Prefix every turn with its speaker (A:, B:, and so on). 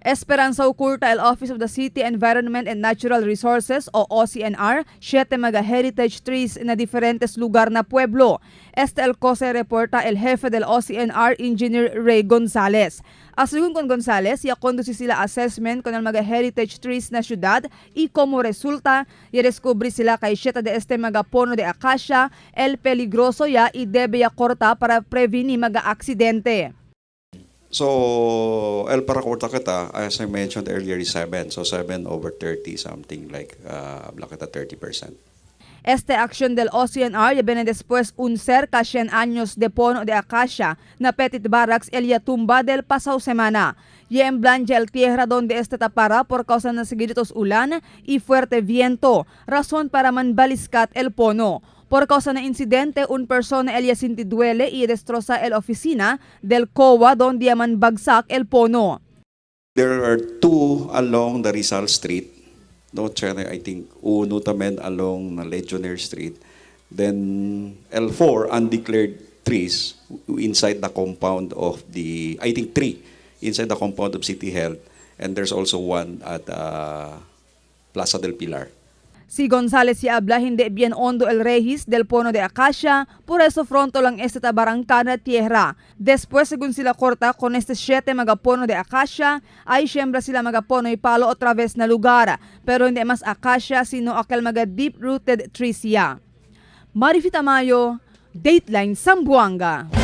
A: Esperanza oculta el Office of the City Environment and Natural Resources o OCNR, siete mga heritage trees na diferentes lugar na pueblo. Este el cosa reporta el jefe del OCNR, Engineer Ray Gonzalez. Según con Gonzalez, ya conduce sila assessment con el mga heritage trees na ciudad y como resulta, ya descubrí sila kay siete de este mga pono de acacia, el peligroso ya y debe ya corta para prevenir mga aksidente.
B: So, el para corta kita, as I mentioned earlier, is 7. So, 7 over 30, something like, habla kita 30%.
A: Este acción del OCNR ya viene después un cerca 100 años de pono de acacia na Petit Barracks el ya tumba del pasado semana. Y en ya el tierra donde este tapara por causa ng seguiditos ulan y fuerte viento, razón para manbaliskat el pono. Por causa ng incidente, un persona el ya sintiduele y destroza el oficina del COA donde ya man bagsak el pono.
B: There are two along the Rizal Street. No, Chene, I think uno también along the Legionnaire Street. Then L4 undeclared trees inside the compound of the, I think three, inside the compound of City Health. And there's also one at Plaza del Pilar.
A: Si Gonzales si habla hindi bien hondo el regis del pono de acacia, por eso fronto lang este tabarangka tierra. Después, según sila corta, con este siete mga pono de acacia, ay siyembra sila mga pono y palo otra vez na lugar. Pero hindi mas acacia, sino aquel mga deep-rooted trees ya. Marifita Tamayo, Dateline Zamboanga.